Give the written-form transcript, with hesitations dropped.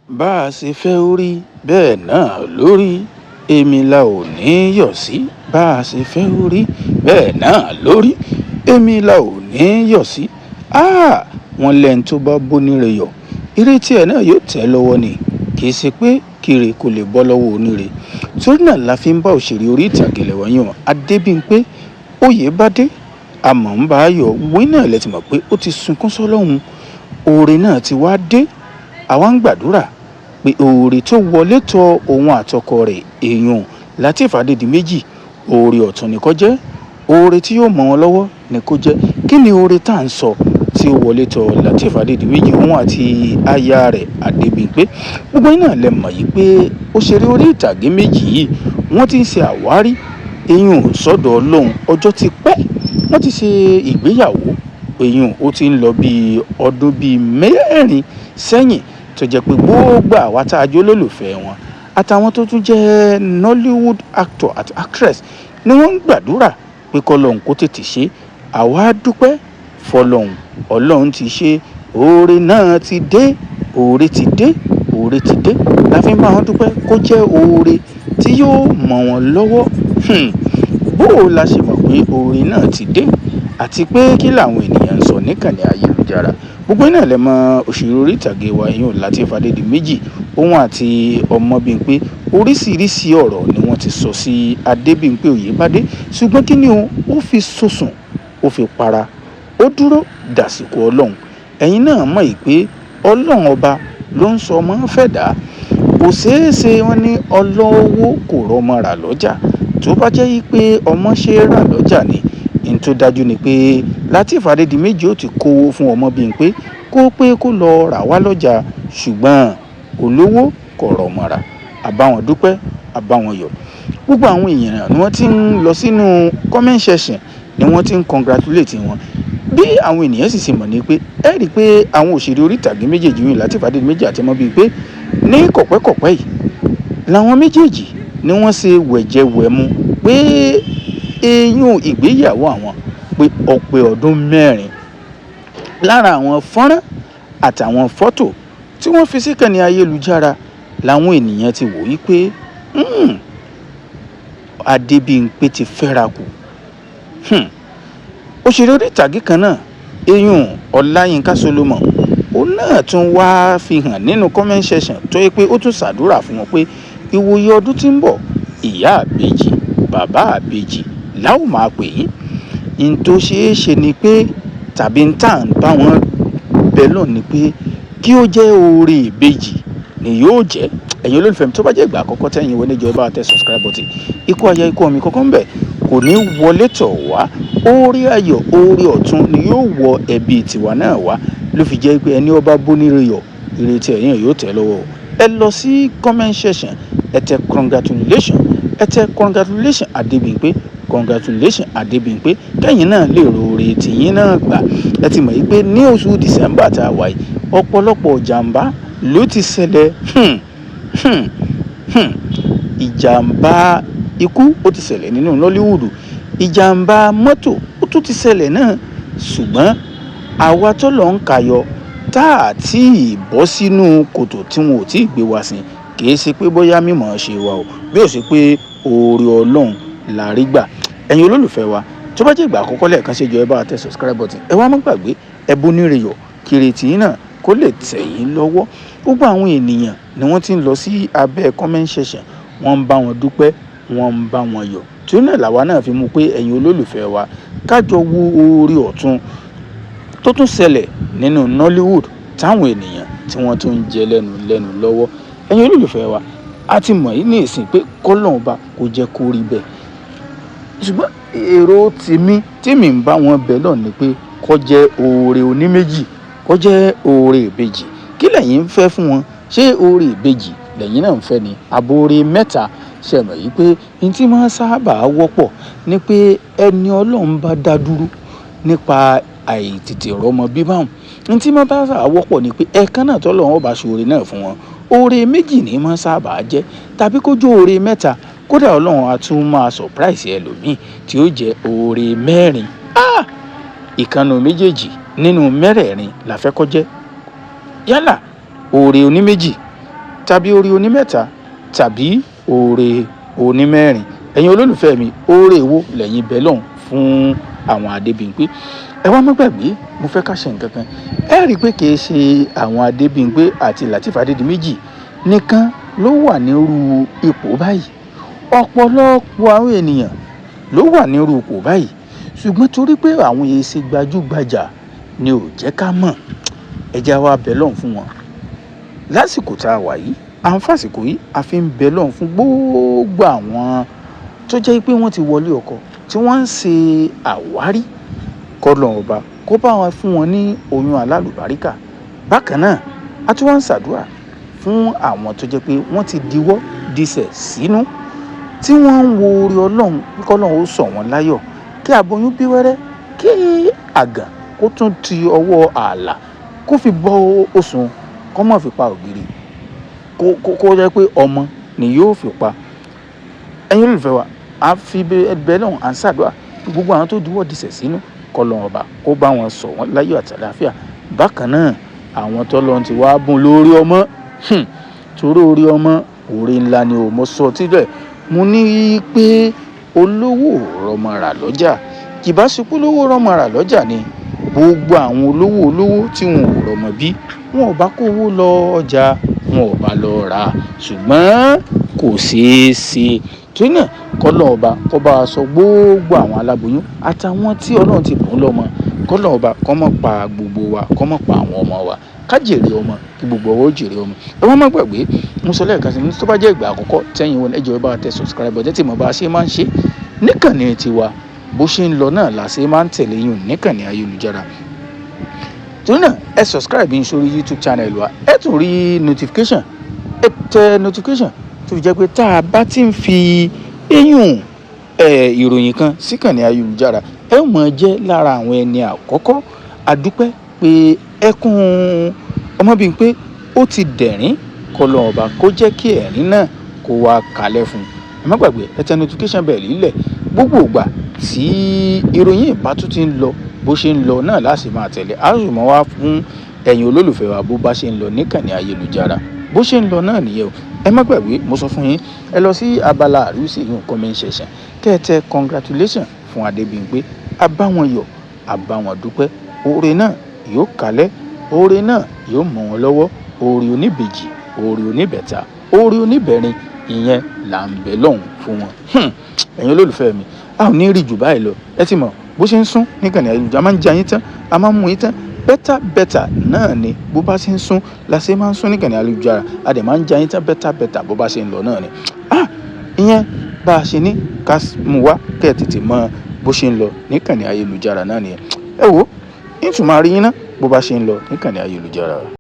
Bá a ṣe fẹ́ ó rí bẹ́ẹ̀ náà ló rí, èmi la ò ní í yọ̀ sí. Bá a ṣe fẹ́ ó rí bẹ́ẹ̀ náà ló rí, èmi la ò ní í yọ̀ sí. Háà! Wọ́n lẹ́ni tó bá bóníre yọ̀, ire tiẹ̀ náà yóò tẹ́ lọ́wọ́ ni. Kì í ṣe pé kíre kò lè bọ́ lọ́wọ́ oníre. Torí náà la fi ń bá òṣèré orí ìtàgé lẹ́wà yàn Adébímpé Oyèbádé. Àmọ́ ń bá a yọ̀, gbogbo yín náà lẹ ti mọ̀ pé ó ti sunkún sọ́lọ́hun. Oore náà ti wá dé. Àwa ń gbàdúrà pé oore tó wọlé tọ òun àtọkọ rẹ̀ èèyàn Lateef Adédìméjì, oore ọ̀tun ni kó jẹ́, oore tí yóò mọ́ wọn lọ́wọ́ ni kó jẹ́. Kí ni oore tá à ń sọ tí ó wọlé tọ Lateef Adédìméjì, òun àti aya rẹ̀ Adébímpé? Gbogbo yín náà lẹ mọ̀ yìí pé òṣèré orí ìtàgé méjì yìí wọ́n ti ń ṣe àwárí èèyàn sọ́dọ̀ Ọlọ́run. Ọjọ́ ti pẹ́ wọ́n ti ṣe ìgbéyàwó, èèyàn ó ti ń lọ bí ọdún bíi mẹ́rin sẹ́yìn, tó jẹ́ pé gbogbo àwa tá a jẹ́ olólùfẹ́ wọn àtàwọn tó tún jẹ́ Nollywood actor àti actress ni wọ́n ń gbàdúrà pé kọ́lọ́hun kó tètè ṣe. Àwa dúpẹ́ fọlọ́hun, Ọlọ́run ti ṣe, oore náà ti dé, oore ti dé, oore ti dé. La fi ń bá wọn dúpẹ́ kó jẹ́ oore tí yóò mọ́ wọn lọ́wọ́. Bó o la ṣe mọ̀ pé oore náà ti dé àti pé kí làwọn ènìyàn ń sọ níkànnì ayélujára? Gbogbo yín náà lẹ mọ̀ òṣèré orí ìtàgé wa èèyàn Lateef Adédìméjì, òun àti Ọmọbímpé. Oríṣiríṣi ọ̀rọ̀ ni wọ́n ti sọ sí Adébímpé Oyèbádé, ṣùgbọ́n kí ni o, ó fi sọ̀sùn, ó fi para, ó dúró dàsìkò Ọlọ́run. Ẹ̀yin náà mọ̀ yìí pé Ọlọ́run ọba ló ń sọ ọmọ fẹ̀dá. Kò ṣeé ṣe wọ́n ní ọlọ́wọ́ kò rọmọ rà lọ́jà. Tó bá jẹ́ pé ọmọ ṣe rà lọ́jà ni, n tó dájú ni pé Lateef Adédìméjì ó ti kówó fún Ọmọbímpé kó pé kó lọ rà wá lọ́jà, ṣùgbọ́n olówó kò rọmọ rà. A bá wọn dúpẹ́, a bá wọn yọ̀. Gbogbo àwọn èèyàn ni wọ́n ti ń lọ sínú comment section ni wọ́n ti ń congratulate wọn. Bí àwọn ènìyàn sì ṣe mọ̀ ní pé ẹ rí i pé àwọn òṣèré orí ìtàgé méjèèjì yìí, Lateef Adédìméjì àti Ọmọbímpé, ní kọ̀pẹ́kọ̀pẹ́ yìí làwọn méjèèjì ni wọ́n ṣe wẹ̀jẹwẹ̀mu pé eyín ìgbéyàwó àwọn pé ọ̀pẹ ọdún mẹ́rin. Lára àwọn fọ́nrán àtàwọn fọ́tò tí wọ́n fi síkànnì ayélujára làwọn ènìyàn ti wò wípé Adébímpé ti fẹ́ra kù. Òṣèré orí ìtàgé kan náà, eyín Ọláyínká Solomon, òun náà tún wá fi hàn nínú comment section tó yẹ pé ó tún ṣàdúrà fún wọn pé ìwòye ọdún tí ń bọ̀, ìyá àbèjì, bàbá àbèjì la ó máa pè yín. N tó ṣeé ṣe ni pé tàbí n tá à ń bá wọn bẹ lọ́hùn ni pé kí ó jẹ́ oore ìbejì ni yóò jẹ́. Ẹ̀yin olólùfẹ́ mi, tó bá jẹ́ ìgbà àkọ́kọ́ tẹ́yin wọlé jọ, ẹ bá tẹ subscribe button. Ikú aya, ikú ọmọ kankan bẹ̀ kò ní wọlé tọ̀ wá. Oore ayọ̀, oore ọ̀tun ni yóò wọ ẹbí tiwa náà wá. Ló fi jẹ́ pé ẹni ọba bóníre yọ̀, ìrètí ẹ̀yìn yóò tẹ̀ lọ́wọ́. Ẹ lọ sí comment section, ẹ tẹ congratulation, ẹ tẹ congratulation Adébímpé, congratulation Adébímpé, kẹ́yìn náà lè roore tìyín náà gbà. Ẹ ti mọ̀ yìí pé ní oṣù December tá a wà yìí, ọ̀pọ̀lọpọ̀ ìjàmbá ló ti ṣẹlẹ̀. Ìjàmbá ikú ó ti ṣẹlẹ̀ nínú Nollywood, ìjàmbá mọ́tò ó tún ti ṣẹlẹ̀ náà, ṣùgbọ́n àwa tó lọ ń kayọ tá a tí ì bọ́ sínú kòtò tí wọn ò tí ì gbé wa sí, kì í ṣe pé bóyá mímọ̀ ṣe wa o, bí ó ṣe pé oore Ọlọ́run la rí gbà. Ẹ̀yin olólùfẹ́ wa, tó bá jẹ́ ìgbà àkọ́kọ́ lẹ́ẹ̀kan ṣe jọ, ẹ bá wa tẹ subscribe button. Ẹ wá má gbàgbé ẹ bó níre yọ̀ kiri tìyín náà kó lè tẹ̀ yín lọ́wọ́. Gbogbo àwọn ènìyàn ni wọ́n ti ń lọ sí abẹ́ comment section, wọ́n ń bá wọn dúpẹ́, wọ́n ń bá wọn yọ̀. Torí náà làwa náà fi mú pé ẹ̀yin olólùfẹ́ wa, kájọ wo oore ọ̀tun tó tún ṣẹlẹ̀ nínú Nollywood táwọn ènìyàn tí wọ́n tún ń jẹ lẹ́nu lẹ́nu lọ́wọ́. Ẹ̀yin olólùfẹ́ wa, a ti mọ̀ yín ní ìsìn pé kọ́lọ́hun bá kó jẹ́ kó rí bẹ́ẹ̀, ṣùgbọ́n èrò tèmi tèmi ń bá wọn bẹ̀ lọ́ọ̀ ni pé kó jẹ́ oore oníméjì, kó jẹ́ oore ìbejì. Kí lẹ̀yin ń fẹ́ fún wọn? Ṣé oore ìbejì lẹ́yìn náà ń fẹ́ ni, àbò oore mẹ́ta? Ṣe mọ̀ yìí pé n tí máa sábà wọ́pọ̀ ni pé ẹni Ọlọ́run bá dá dúró nípa àìtètè rọ́mọ bíbáhùn, n tí máa bá sábà wọ́pọ̀ ni pé ẹ̀ẹ̀kan náà tọ́lọ́run ó bá ṣe oore náà fún wọn, oore méjì ní máa sábà jẹ́, tàbí kó jó oore mẹ́ta. Kódà Ọlọ́run á tún máa surprise ẹlòmíì tí ó jẹ́ oore mẹ́rin. Ìkànnù méjèèjì nínú mẹ́rẹ̀ẹ̀rin la fẹ́ kó jẹ́, yálà oore oníméjì. tàbí oore onímẹ́ta tàbí oore onímẹ́rin. Ẹ̀yin olólùfẹ́ mi, oore wo lẹ́yìn bẹ́ẹ̀ lọ́hùn fún àwọn Adébímpé? Ẹ wá má gbàgbé, mo fẹ́ ká ṣe nǹkan kan. Ẹ rí i pé kì í ṣe àwọn Adébímpé àti Lateef Adédìméjì nìkan ló wà nírú ipò báyìí. Ọ̀pọ̀lọpọ̀ àwọn ènìyàn ló wà nírú ipò báyìí, ṣùgbọ́n torí pé àwọn èsì gbajúgbajà ni ò jẹ́ ká mọ̀. Ẹ jẹ́ wá bẹ lọ́hùn fún wọn lásìkò tá a wà yìí. À ń fàsìkò yìí, a fi ń bẹ lọ́hùn fún gbogbo àwọn tó jẹ́ pé wọ́n ti wọlé ọkọ tí wọ́n ń ṣe àwárí, kọ́lọ́run ọba kó bá wọn fún wọn ní oyún alálùbáríkà. Bákan náà, a tún wá ń ṣàdúrà fún àwọn tó jẹ́ pé wọ́n ti diwọ́ disẹ̀ sínú, tí wọ́n ń wo orí Ọlọ́run, kọ́lọ́run ó sọ̀ wọ́n láyọ̀, kí aboyún bí wẹ́rẹ́, kí àgàn kó tún ti ọwọ́ ààlà kó fi bọ́ osùn, kó má fi pa ògiri, kó jẹ́ pé ọmọ ni yóò fi pa. Ẹ̀yin olólùfẹ́ wa, a fi bẹ́ẹ̀ náà, à ń ṣàdúrà gbogbo àwọn tó diwọ́ disẹ̀ sínú, kọ́lọ́run ọba kó bá wọn sọ̀ wọ́n láyọ̀ àti àlàáfíà. Bákan náà, àwọn tọ́lọ́run ti wá bùn lórí ọmọ, torí orí ọmọ orí ńlá ni ò mọ sọ tílẹ̀. Mo ní pé olówó rọmọ rà lọ́jà, kì bá ṣe pé olówó rọmọ rà lọ́jà ni, gbogbo àwọn olówó olówó tí wọn ò rọmọ bí, wọn ò bá kówó lọ ọjà, wọn ò bá lọ rà, ṣùgbọ́n kò ṣeé ṣe. Torí náà, kọ́lọ́run ọba kó bá wa sọ gbogbo àwọn aláboyún àtàwọn tí Ọlọ́run ti bùn lọ́mọ, kọ́lọ́run ọba kó má pa gbogbo wa, kó má pa àwọn ọmọ wa, ká jèrè ọmọ, kí gbogbo ọwọ́ jèrè ọmọ. Ẹ wá má gbàgbé, mo sọ lẹ́ẹ̀kan sí i, tó bá jẹ́ ìgbà àkọ́kọ́ tẹ́yìn wọn, ẹ jọ̀ọ́ ẹ bá tẹ subscribe button tí mo bá ṣe máa ń ṣe níkànnì tiwa. Bó ṣe ń lọ náà la ṣe máa ń tẹ̀lé yín níkànnì ayélujára. Torí náà, ẹ subscribe yín sórí YouTube channel wa, ẹ tún rí notification, ẹ tẹ notification tó fi jẹ́ pé tá a bá ti ń fi eyín ẹ ìròyìn kan síkànnì ayélujára, ẹ mọ̀ jẹ́ lára àwọn ẹni àkọ́kọ́. Àdúpẹ́ pé ẹkún Ọmọbímpé ó ti dẹ̀rín, kọ́lọ́run ọba kó jẹ́ kí ẹ̀rín náà kó wá kalẹ̀ fún un. Ẹ má gbàgbé, ẹ tẹ notification bell lílẹ̀. Gbogbo ìgbà tí ìròyìn ìbá tún ti ń lọ, bó ṣe ń lọ náà láti máa tẹ̀lé, a sì mọ̀ wá fún ẹ̀yin olólùfẹ́ wa bó bá ṣe ń lọ níkànnì ayélujára. Bó ṣe ń lọ náà nìyẹn o. Ẹ má gbàgbé, mo sọ fún yín, ẹ lọ sí abala àríwísí yìí, comment section, kẹ́ ẹ tẹ congratulation fún Adébímpé. A bá wọn yọ̀, a bá wọn dúpẹ́. Oore náà yóò kalẹ̀, oore náà yóò mọ́ wọn lọ́wọ́. Oore oníbejì, oore oníbẹ̀ta, oore oníbẹ̀rin, ìyẹn là ń bẹ lọ́hùn fún wọn. Ẹ̀yin olólùfẹ́ mi, a ò ní rí jù báyìí lọ. Ẹ ti mọ̀ bó ṣe ń sún níkànnì ayélujára, a máa ń jẹ ayín tán, a máa ń mú yín tán better better náà ni. Bó bá ṣe ń sún la ṣe máa ń sún níkànnì ayélujára, a dẹ̀ máa ń jẹ ayín tán better better bó bá ṣe ń lọ náà ni. Ah, ìyẹn bá a ṣe ní ká mú wá kẹ́ ẹ tètè mọ bó ṣe ń lọ níkànnì ayélujára náà nìyẹn. Ẹ wo, ìtumọ̀ àríyìn náà bó bá ṣe ń lọ níkànnì ayélujára.